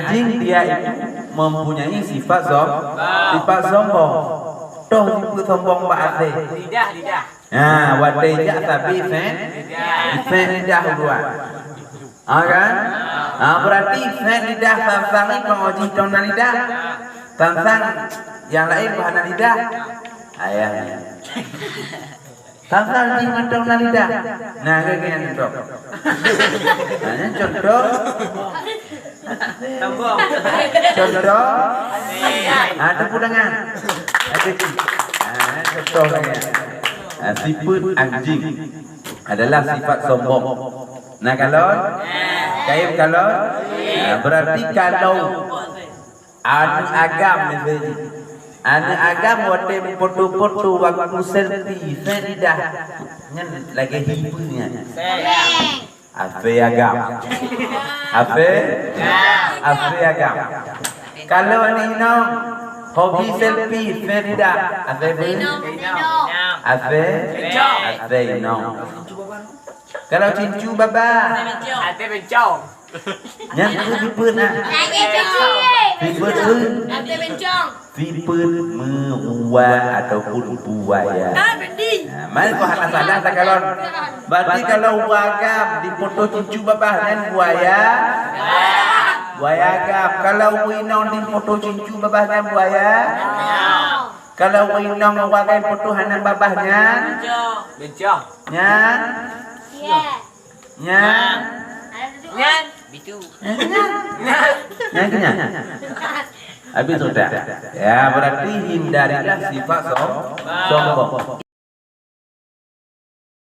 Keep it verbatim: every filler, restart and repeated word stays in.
Anjing dia itu mempunyai sifat som-, sifat sombong. Toh sifat sombong bak asèe. Lidah, lidah. Ha, watèe jak sabe sèn, sèn lidah uluan. Ha kan? Ha, berarti sèn lidah sang-sang ni pang jih tong na lidah. Sang-sang nyang laén bah na lidah. Ayah ni. Sang-sang jih mantong na lidah. Nah, kayak gini contoh. Nah, ini contoh. Contoh. Ah, tepuk tangan. Ada lagi. Ah, contoh lagi. Ah, sifat anjing adalah sifat sombong. Nah, kalau kain kalau, ah, berarti kalau aneuk agam misalnya. Aneuk agam watèe foto-foto waktu selfie, sèn lidah. Nyan lagèe hibu nyan. Asèe agam. Asèe? Asèe agam. Kalau aneuk inong hobi selfie, sèn lidah. Asèe beu? Asèe? Asèe inong. Kalau cincu babah. Asèe bencong. Nyan tu sifat nah. Sifat tu. Sifat meuwa ataupun buaya. Nah, mari kau hana salah takalon. Berarti kalau wa agam di foto cincu babah nyan buaya. Buaya agam. Kalau wa inong di foto cincu babah nyan buaya. Kalau wa inong wa agam foto hana babah nyan. Bencong. Nyan. Nyan. Nyan. Nyan. Bitu. Nyan. Nyan ke nyan? Habis sudah. Ya, berarti hindarilah sifat som-, sombong.